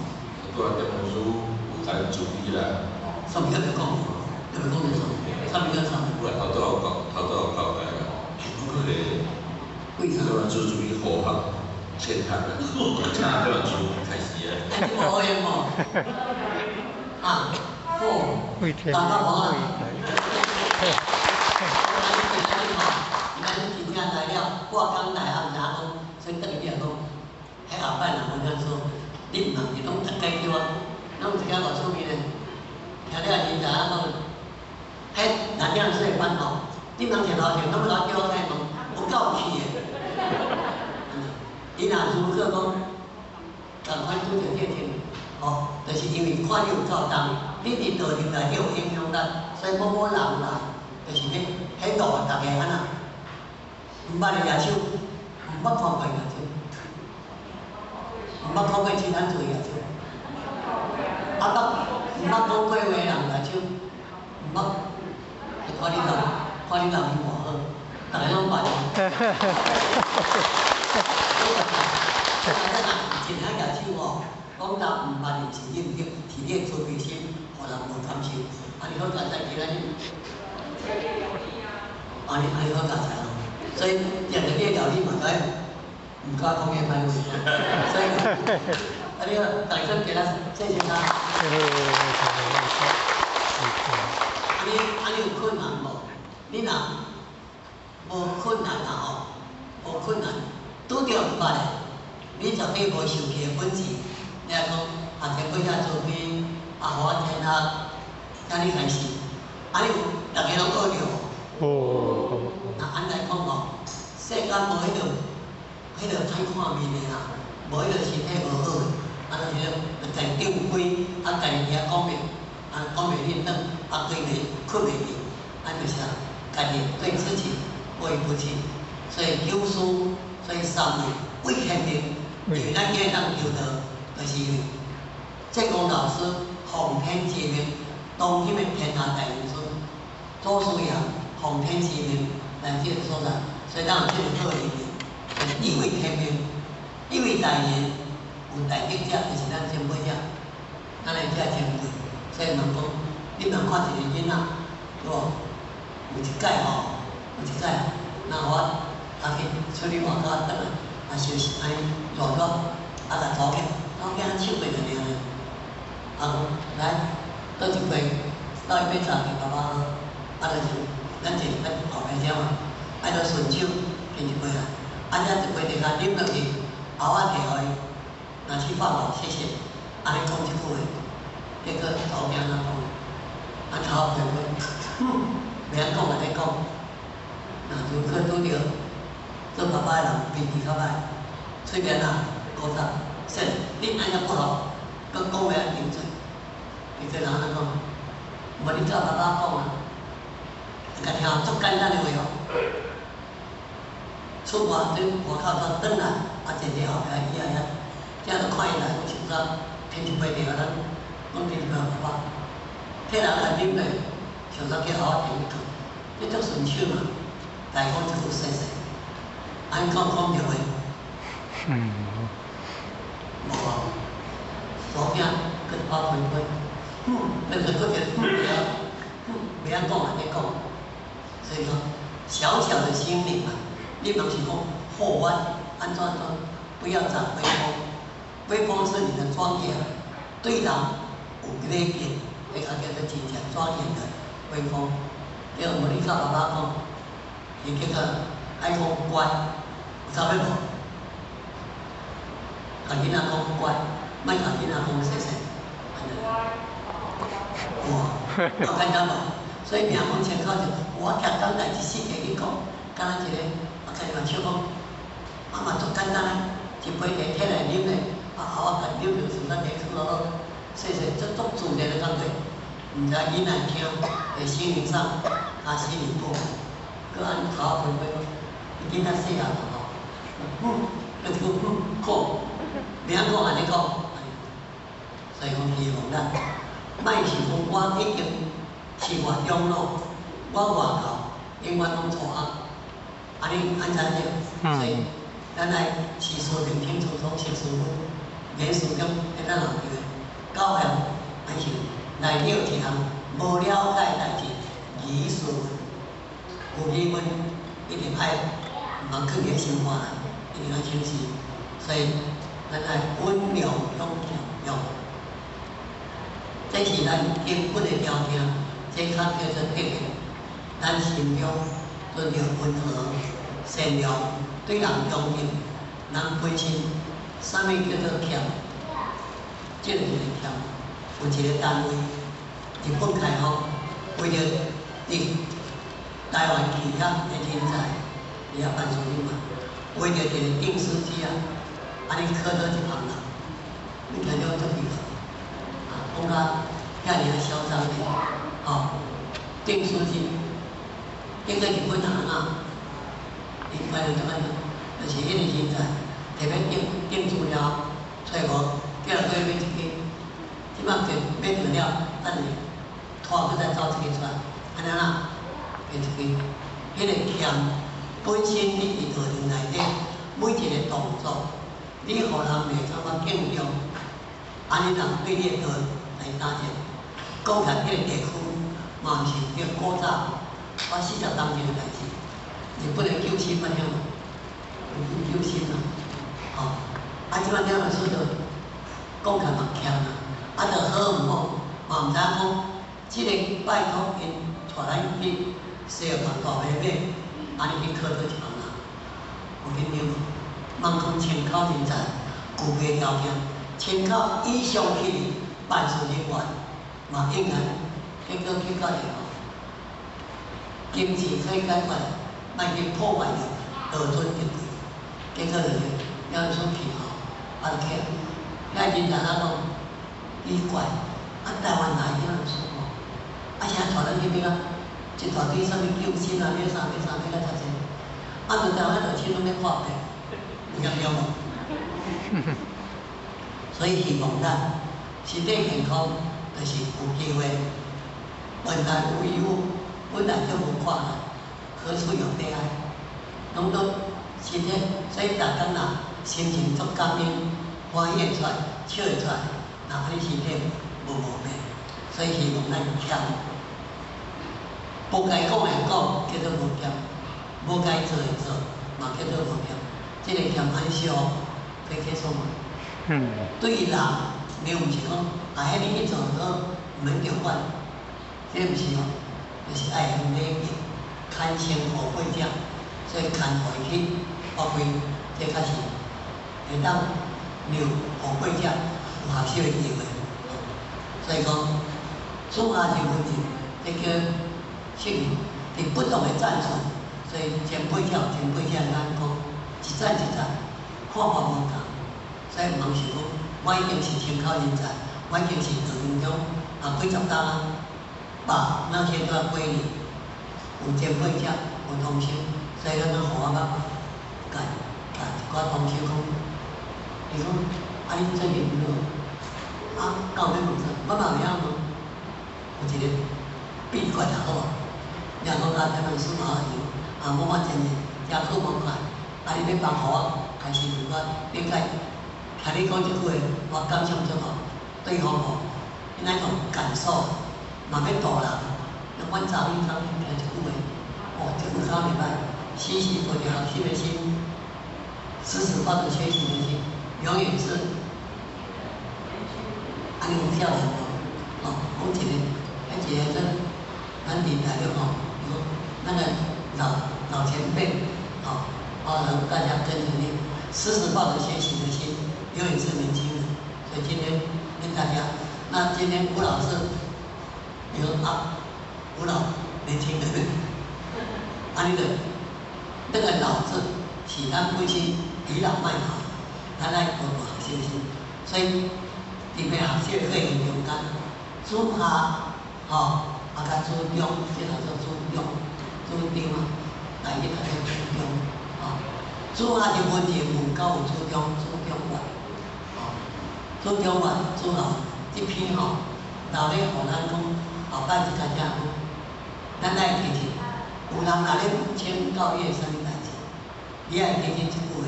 拄仔這本書有在主編啦。啥物叫做講？特別講做啥？啥物叫做三昧？我頭拄有講，頭拄有交代啦。嗰個為啥？這本書屬於火學千行的，請這本書開始啊。你無好用無？啊，好，大家好啊。咱真正來了，我剛來也毋知影講，所以轉去就講，彼後你若如果講仝款拄著這個情，吼，就是因為看你有夠重，你佇道場內底有影響力，所以某某人來，就是咧，彼路逐家按怎，毋捌的舉手，毋捌看過舉手，毋捌看過其他做舉手，啊捌毋捌講過話的人舉手，毋捌，看你人，看你人緣偌好，逐家攏捌。啊，咱若真遐舉手吼，講到毋捌的是你毋對，是你的慈悲心，予人無感受。啊，你好佳哉今仔日，啊你啊你好佳哉哦。所以定定你的料理嘛，該毋敢講遐歹話。所以，啊你好，大家今仔謝謝他。啊你有困難無？你若無困難啊吼，無困難，拄著毋捌的。你絕對無受氣的本錢，你若講啊，天父遐慈悲，啊，予我天下，遐爾開心，啊，你有逐家攏學著無？哦。那按來講吼，世間無彼個歹看面的啦，無彼個身體無好的，啊，就是咧，家己頂規，啊，家己佇遐講袂，啊，講袂認真，啊，規暝睏袂去，啊，就是啊，家己對自己過意不去，所以求師，所以三位為天命。因為咱今日當求道，就是因為濟公老師奉天之命，當今的天下大人師，祖師爺奉天之命來這個所在，所以咱有這個好緣分，就是一位天命，一位大人，有大德者，就是咱前輩者，咱的這前輩，所以人講，你若看一個囡仔，對無？有一擺吼，有一擺，那我啊去出去外口轉來。啊，休息按呢熱熱，啊，共查某囝，查某囝手袂著爾呢。啊，講來，倒一杯，倒一杯茶予爸爸喝。啊，就是咱坐咱後壁遮嘛，啊，就順手斟一杯來，啊，這一杯茶啉落去，後仔提予伊，拿去放好，謝謝。按呢講這句話，結果查某囝按怎講？啊，頭皮皮，袂曉講就咧講，若如果拄著做爸爸的人脾氣較歹，喙邊啊，古早，說你按呢不好，閣講話較頂嘴，結果人按怎講？無你教爸爸講啊，共聽足簡單的話哦。出外對外口煞轉來，啊，坐佇後壁椅仔遐，這就看伊來，我想說，添一杯茶予咱，講添一杯予爸爸，替人來啉咧，想說叫後仔提去倒，這足順手嘛，來講一句謝謝。按講講著話？嗯。無啊，查某囝閣跑飛飛，那個閣一個袂曉講啊，咧講。所以講，小小的心靈嘛，你毋是講好我按怎按怎，不要長威風，威風是你的莊嚴，對人有禮敬，彼較叫做真正莊嚴的威風。對，無你教爸爸講，伊結果愛講乖，有差別無？共囡仔講乖，莫共囡仔講謝謝。有無？夠簡單無？所以名門前口就，我逐工代誌四界去講，敢若一個，啊，家己嘛笑講，啊嘛足簡單，一杯茶提來啉咧，啊後仔共啉著順咱茶放落好，謝謝，這足自然的感覺，毋知囡仔聽，佇心靈上，他心裡不，閣按頭皮皮講，伊囡仔細漢嘛吼，嗯，閣一句嗯，好，袂曉講按呢講，所以講希望咱，莫想講我已經是偌長老，我偌老，永遠攏錯啊！按呢按怎對？所以咱愛視事明清楚楚，識時分，言辭中會當人對的。教學還是內底有一項無了解代誌，疑事有疑問，一定愛毋通囥佇心肝內，一定愛請示。所以咱愛溫良恭儉讓，這是咱根本的條件，這較叫做德行。咱心中存著溫和、善良，對人恭敬，人本身啥物叫做儉？這個就是儉。有一個單位，日本開放，為著佇台灣氣象的人才，佇遐辦事嘛，為著一個訂書機啊，覺遐爾仔囂張的，吼，訂書機，結果日本人按怎？𪜶觀念就按怎？就是彼個人才提欲訂訂資料，揣無，叫人去買一支，這擺買買著了，等下拖閣再走一支出來，按呢啦，買一支。彼個儉本身你佇道場內底每一个動作，你予人袂感覺敬重，按呢人對你的道來打折。講起來，彼個地區嘛毋是叫古早，我40冬前的代誌，日本的救心捌聽無？日本救心啊，吼，啊，這擺聽老師就講起來嘛儉啊，啊，著好毋好，嘛毋知影講，這个拜託𪜶帶咱去西藥房大買買，按呢去考倒一幫人，有緊張無？茫講千口人才具備條件，千口以上去的辦事人員嘛應該，結果去到會吼，金錢可以解決，莫去破壞著道尊德貴，結果就是了出去吼，啊就去，遐人才哪講奇怪，啊台灣來遐爾輸吼，啊啥帶咱去買啊一大堆啥物救心啊，買啥買啥買甲遮濟，啊佇台灣就手攏咧破病，有嚴重無？所以希望咱身體健康，就是有機會，本來無一物，本來就無苦難，何處有悲哀？攏都身體，所以逐工若心情足感恩，歡喜會出來，笑會出來，那按呢身體無毛病。所以希望咱儉，無該講的講，叫做無儉；無該做的做，嘛叫做無儉。這个儉按呢小可以結束無？嗯。對人，你毋是講啊，彼你去做好，毋免著管，這毋是哦，就是愛用禮敬，牽先後輩者，所以牽予伊去發揮，這較是會當讓後輩者有學習的機會。所以講，主下是問題，這叫適應佇不同的戰術，所以前輩者有前輩者的眼光，一戰一戰，看法無仝，所以毋通想講，我已經是千口人才，我已經是道場中啊幾十冬啊，把那些都要歸你，有前輩者，有同修，所以咱攏予我捌共共一寡同修講，伊講啊恁最近如何？啊，敢有欲問啥？我嘛袂曉問，有一個秘訣就好無？你若講啊，台灣司馬啊，無我真誠好無快，啊，你欲幫予我開始有我理解，聽你講這句話，我感想足好，對方吼，那種感受，嘛欲度人。阮查某講聽一句話，哦，這句講袂歹，時時抱著學習的心，時時抱著學習的心，永遠是按呢有少年無？哦，講一個，彼一个陣，咱佇大陸吼，伊講那個老老前輩，哦，哦，大家跟着念，時時抱著學習的心，永遠是年輕人。所以今天跟大家，那今天吳老師，伊講啊，吳老年輕人，按呢就那個老字是咱本身倚老賣老，咱愛多多學習心，所以佇欲學習的過程中間，主下吼，啊佮主中，這叫做主中，主張啊，台語叫做主中，吼，主下是溫情，問到有主中，主中原，吼，主中原，主下這篇吼，留咧予咱講，後擺這個才講，咱愛記住，有人若咧請教你的啥物代誌，你愛記起這句話，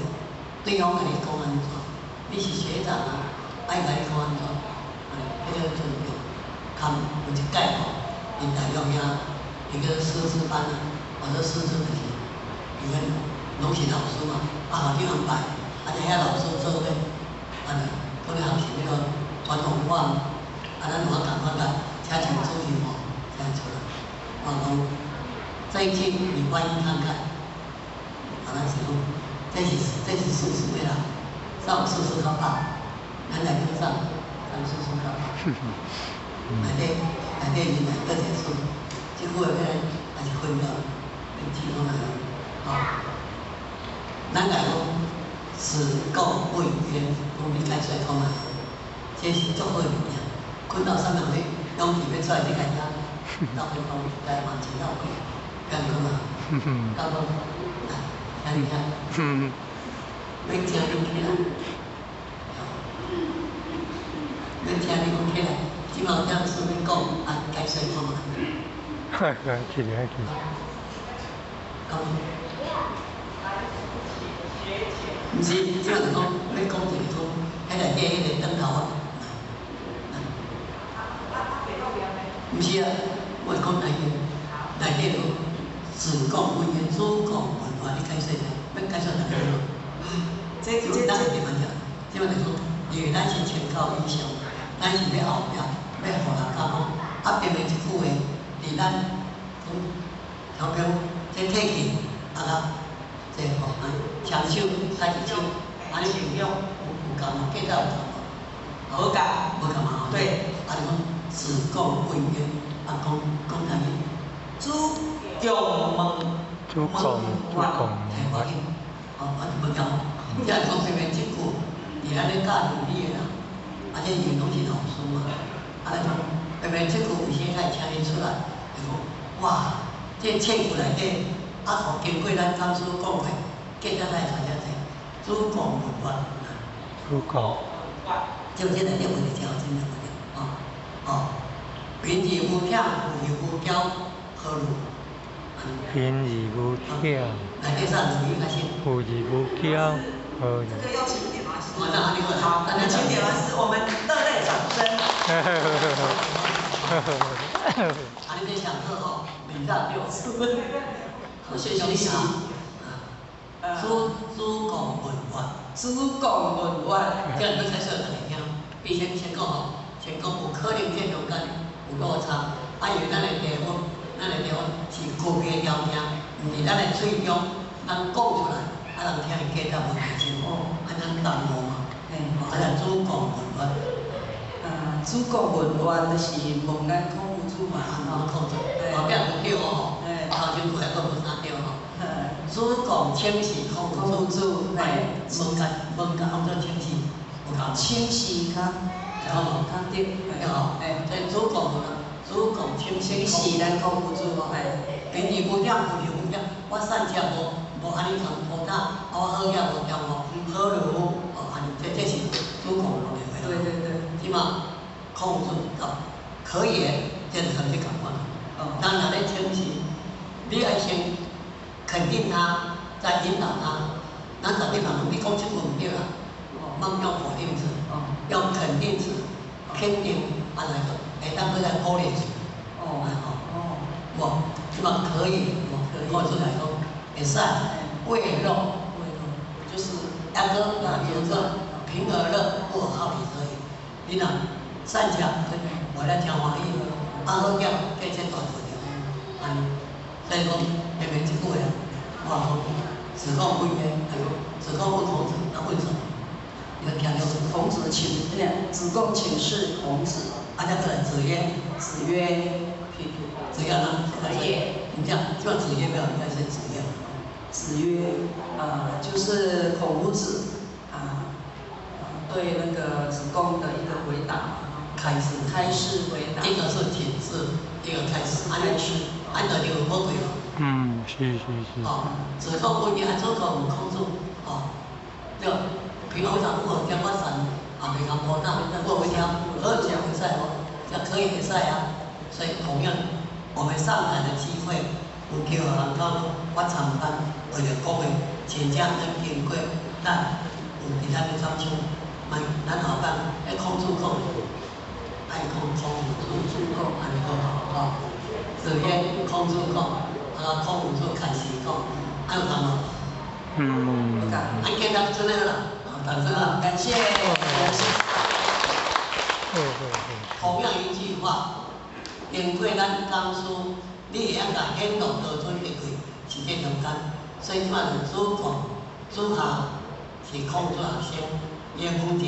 對方共你講按怎，你是學長啊，愛共你講按怎，彼個尊重，含有一屆吼，佇大陸遐，伊叫師資班啊，我說師資就是，伊個攏是老師嘛，啊校長安排，啊就遐老師做伙，啊就講咧學習彼個傳統文化，啊咱有法共款共請請主任吼，請出來，我講這一句你翻譯看看，啊咱是講，這是事實的啦，上歲數較大，咱來講上上歲數較大，內底內底人來倒一個數，這句話欲還是分到，欲記講來，吼，咱來講死垢不與冤，講你解釋講來，這是足好的物件，困到啥物人咧，勇氣欲出來你共聽，到底講台灣真鬧鬼，敢講啊？敢講？來，聽你聽。欲請恁起來，欲請恁講起來，這擺有點事欲講，啊，解釋看覓。起來起。講。毋是，這擺就講欲講一个講，彼內底彼个燈頭啊。毋是啊，我是講內底，內底就子貢問曰：子貢問話，你解釋下，欲解釋大家咯。這這咱是點樣講？這擺就講，因為咱是千口以上，咱是欲後壁，欲予人講講，啊，偏偏這句話，佇咱講，好比講，這體氣，啊，這吼，雙手使一手，按呢有有共無？計較有共無？無共，無共嘛吼。對。啊，就講子貢問曰，啊，講講啥物？子貢問。子貢，子貢嘿，無要緊，哦，我就無講。這講偏偏這句，佇咱咧教倫理的人，啊，這因為攏是老師嘛，啊，來講偏偏這句為啥會請伊出來？就講哇，這冊句內底，啊，吼經過咱講師講過，計較才會傳遮濟。子貢問曰。子貢。就這內底問題真好，真正問題，哦哦，貧而無僥，富而無驕，何如？貧而無僥。內底啥論語較先？富而無驕，何如？這個要請點老師。好，請點老師，我們熱烈掌聲。啊，你這上課吼，面罩對。我學習。子子貢問曰。子貢問曰。這樣你才說大家聽。比先先講吼，先講有可能這中間有落差，啊，因為咱的地方，咱的地方是個別條件，毋是咱的喙中，咱講出來，啊，人聽會價值無提升，啊，咱耽誤嘛。啊，咱子貢問曰。啊，子貢問曰，就是問咱孔夫子嘛，吼，孔子，後壁無對吼，頭前句還閣無啥對吼。子貢請示孔夫子，嘿，問甲問甲按怎請示？有共？請示較較對，對吼。所以子貢問啊，子貢請請示咱孔夫子吼，嘿，貧而無僥，富而無驕，我善食無無按呢共鋪塔，啊我好額無恬無，何如？哦，按呢，這是子貢問的話。對對對。這馬孔夫子答可以，這就同這共款。哦。咱若咧請示，你愛先肯定他，再引導他。咱十你嘛問你講這句毋對啦，莫用否定詞，用肯定詞，肯定按來講，會當閣來鼓勵詞。哦。哦。無，這馬可以，孔子來講，會使，為樂，為樂，就是抑閣有個貧而樂，不而好禮則已。你若善食，為了誠歡喜，啊好額，計這大道理，按呢，所以講前面這句話，我講子貢問曰，子貢問孔子，他問什麼？你聽了孔子請，子貢請示孔子。啊，再過來子曰，子曰，子曰呢？可以。你這樣，這個子曰沒有，應該是子曰。子曰，啊，就是孔夫子啊，對那個子貢的一個回答。開示。開示回答。一個是請示，一個開示。開示。按照就無對咯。嗯，是是是。哦，子貢問曰，子貢問孔子，哦，對，貧而無僥，富而無驕，我善也袂共鋪塔，我會聽，何講會使無？這可以會使啊。所以同樣，我們上台的機會，有機會人講我參班，為了講話，真正咱經過，咱有佇咱的掌聲，莫咱後擺，彼孔子講，愛講孔子講，按呢講吼。子曰，孔子講，啊，孔夫子開始講，按有共無？嗯。按簡單出來啦，掌聲啊！感謝。同樣一句話，經過咱講師，你會曉共顯露多準的句，是這中間。所以這擺就子貢、子夏是孔子學生，伊的母親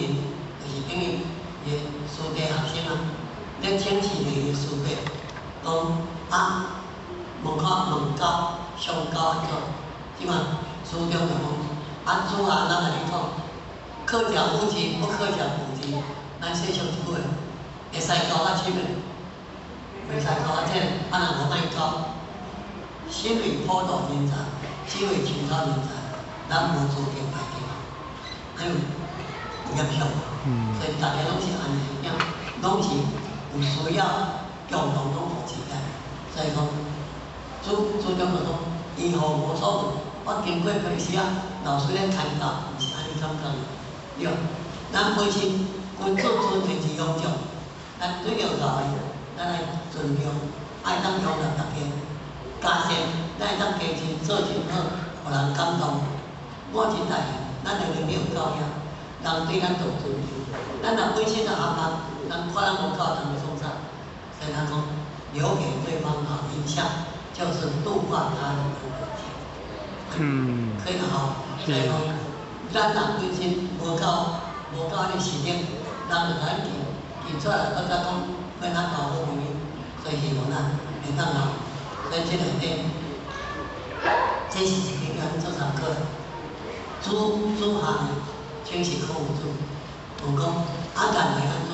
就是等於伊的師弟學生啊。咧請示伊的師伯，講啊，問看問狗上狗按怎？這擺書中就講，啊子夏咱共你講，可食五子，不可食五子。咱細想一句話，會使教較深的，袂使教較淺，啊若無愛教，身為普渡人才，身為清朝人才，咱無資格排隊，還有有影響。所以大家攏是按呢樣，攏是有需要共同攏扶持的。所以講，主主張就講，醫學無所謂，我經過平時啊，老師咧牽教，毋是按呢感覺的。對，咱本身君子尊敬是勇將，咱對著老的，咱愛尊重，愛當容納大家。加上咱會當加真做真好，予人感動。我真大咱的能力有夠遐，人對咱就尊重。咱若本身就含人，人看咱無夠，人會創啥？所以他講，留給對方好印象，就是度化他人的本錢。可以吼。所以講，咱若本身無夠無夠彼個實力，人就共咱提提出來，閣再講欲咱交好朋友，所以希望咱會當吼，咱這內底，這是一個咱做參考。主主下呢，請是孔夫子，問講啊，人會按怎？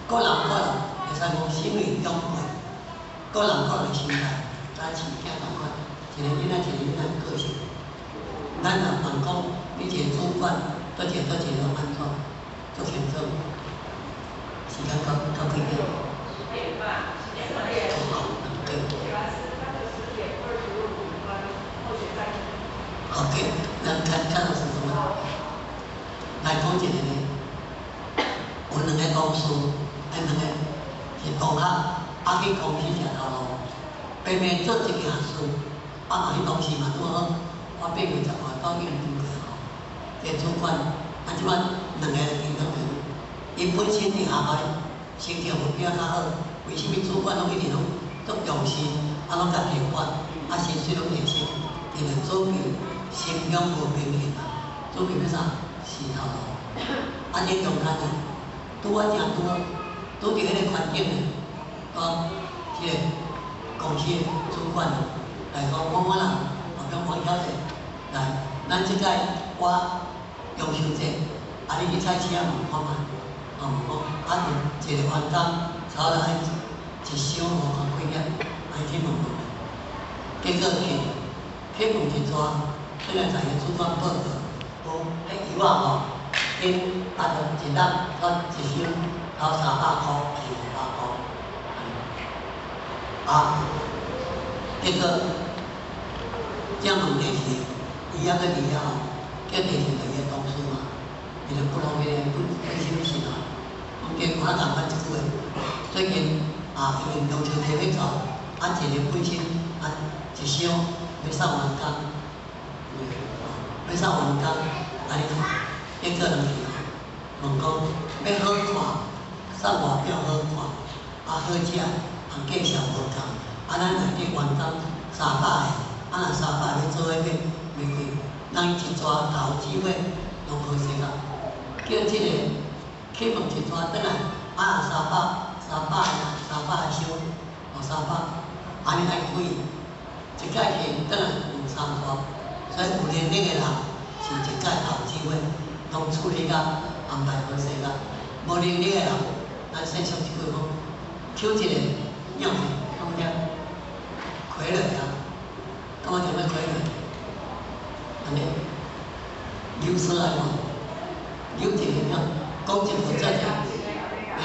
各人各人會使講身為長輩，各人各人的心態，咱飼囝仝款，一個囡仔一個囡仔個性。咱若問講，你一個主管，佗一個佗一個攏按怎？足清楚。時間到到幾點？ 10點半。對。OK，咱看看到是什麼？來講一個呢，有兩個同事，彼兩個是同學，啊去公司食頭路，平平做一件事，啊嘛彼同事嘛拄好，我8月10號到應經過吼，這個主管，啊這擺兩個人競爭者，伊本身佇學校成績有比較較好，為啥物主管攏一直攏足重視，啊攏共提拔，啊薪水攏提升，因為祖輩心中無平衡啊，祖輩欲啥？飼頭路，啊這中間呢，拄仔正拄好，拄著彼個環境呢，當這個公司的主管來講，某某人，後邊王小姐來，咱這擺我中秋節，啊你去菜市仔問看覓，哦問講，啊一個員工差不多愛一箱五塊幾粒，愛去問問。結果去去問一逝，轉來知影主管報告，講彼油仔吼，恁啊就一粒才一箱頭300箍還是500箍？啊，結果這問題是，伊猶閣佇遐吼，叫提醒伊的同事嘛，伊就不攏彼個本本身是啦，講結果較共款一句話，最近啊，因為中秋節欲到，啊一個本身啊一箱欲送員工，欲送員工，按呢看，結果人去問講欲好看，送外表好看，啊好食，啊價錢無仝，啊咱內底員工300個，啊若300個欲做彼個袂貴，人一逝頭至尾攏好勢啦。叫這個去問一逝轉來，啊若三百三百個300個箱，哦三百，按呢愛開，一擺去轉來兩三逝，所以有能力的人是一擺頭至尾攏處理甲安排好勢啦。無能力的人，咱說俗一句講，抽一個鳥去，感覺傀儡啊，感覺像欲傀儡，按呢，扭出來嘛，扭一個鳥，講一句做一個，嘿，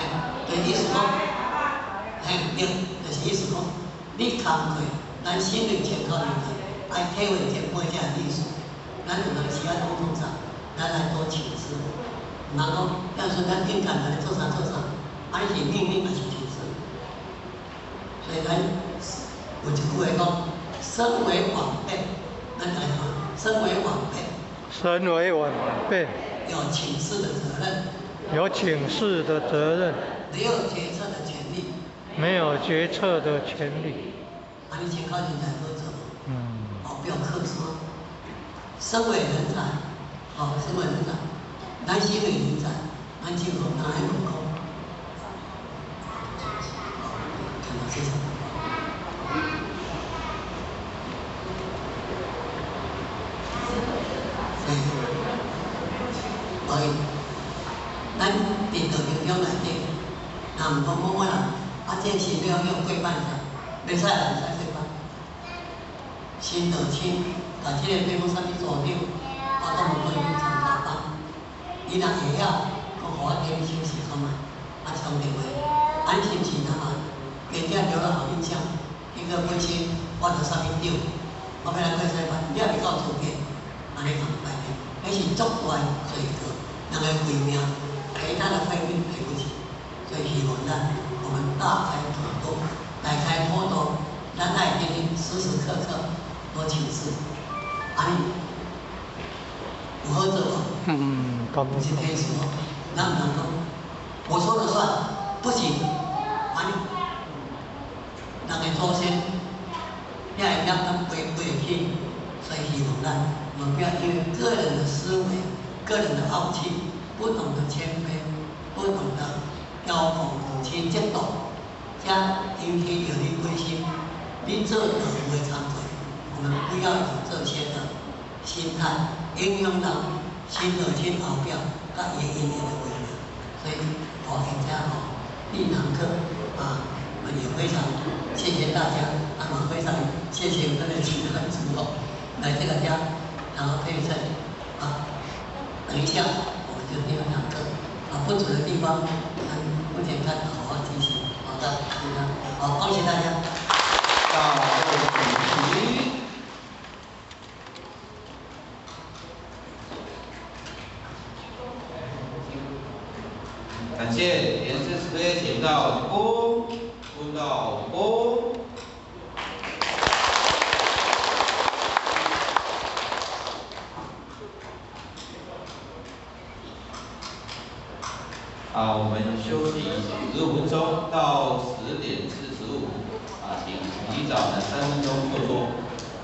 對意思講，嘿對，就是意思講，你工課，咱身為監考人員，愛體會前輩這個意思，咱有當時愛講創啥，咱愛多請示，毋通講，假如說咱應該來做啥做啥，啊你是命令還是請示？所以咱有一句話講，身為晚輩，咱來看，身為晚輩，身為晚輩，有請示的責任，有請示的責任，沒有決策的權利，沒有決策的權利。啊，你請考人才好做，哦，不要客說。身為人才，哦，身為人才，咱身為人才，咱就講哪一講？哦，看到謝謝。嘿，所以咱佇道經中內底，咱若毋讲某某人，啊，这是欲叫过拜者，袂使啦，袂使过拜。新道亲，共这个对方啥物组长，我拢有过去参加班。伊若会晓，讲予我替你收拾看觅，啊，一通电话，啊，你是毋是若嘛？加点留了好印象，结果本身我做啥物长，我欲来过西班，你也袂够资格，按呢共拜的，彼是足大的罪过，人的慧命，赔他的慧命赔不起，所以希望咱我們大開普度，大開普度，咱愛記得時時刻刻都請示，按呢有好做無？嗯，咁。是天使哦，咱毋通講，我說了算，不行，按呢，人的祖先也會曉咱飛飛去，所以希望咱，我們不要因為個人的思維、個人的傲氣，不懂得謙卑，不懂得驕狂傲氣、嫉妒，才引起著你本身，你做道有的工課，我們不要有這些的心態，影響到新道親後壁佮伊的因緣的位置。所以我現在吼第一堂課啊，我們也非常謝謝大家，啊嘛非常謝謝我們的其他組哦，來這個家，然後配襯啊，等一下我們就第二堂課啊，不足的地方，咱目前看好好提醒，好的，好，恭喜大家。大會起。感謝蓮師慈悲請到恭，恭到恭。啊，我們休息15分鐘，到10點45，啊，請提早呢3分鐘就座。